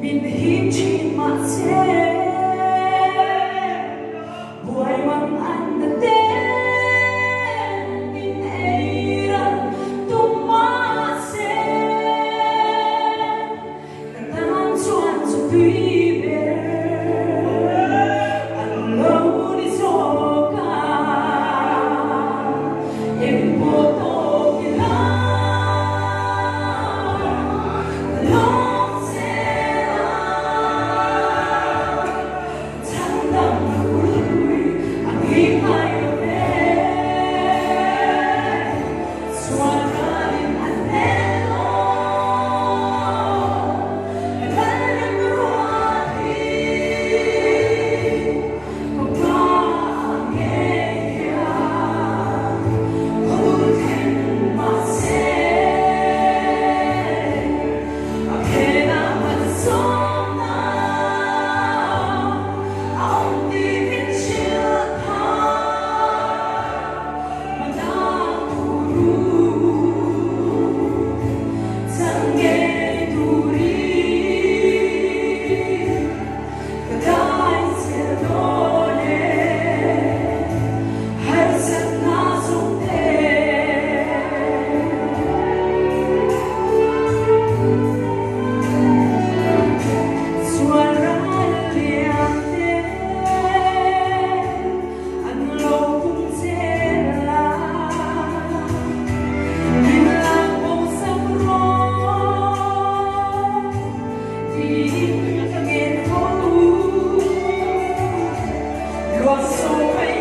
Min hip thin mahse buai mang an na te min ei ral tum mahse ka tan chuan chu tui ber an lo ni zawk a engpawh tawk ila ka lawm zel a. Chhandam phurpui a nghing ngai lo ve. Sual ralin a hneh lo. Lalrem ruat hi ka pa a ngei hian khawdul thleng mahse a phenah malsawmna a awm tih min hrilh kha Madam Thuru chang ngei turin ka dai zel dawn e harsatna zawng te. Sual ral lian te an lo pung zel a, min lak bo sak rawh tiin ka ngen tho tu. Luah so phei.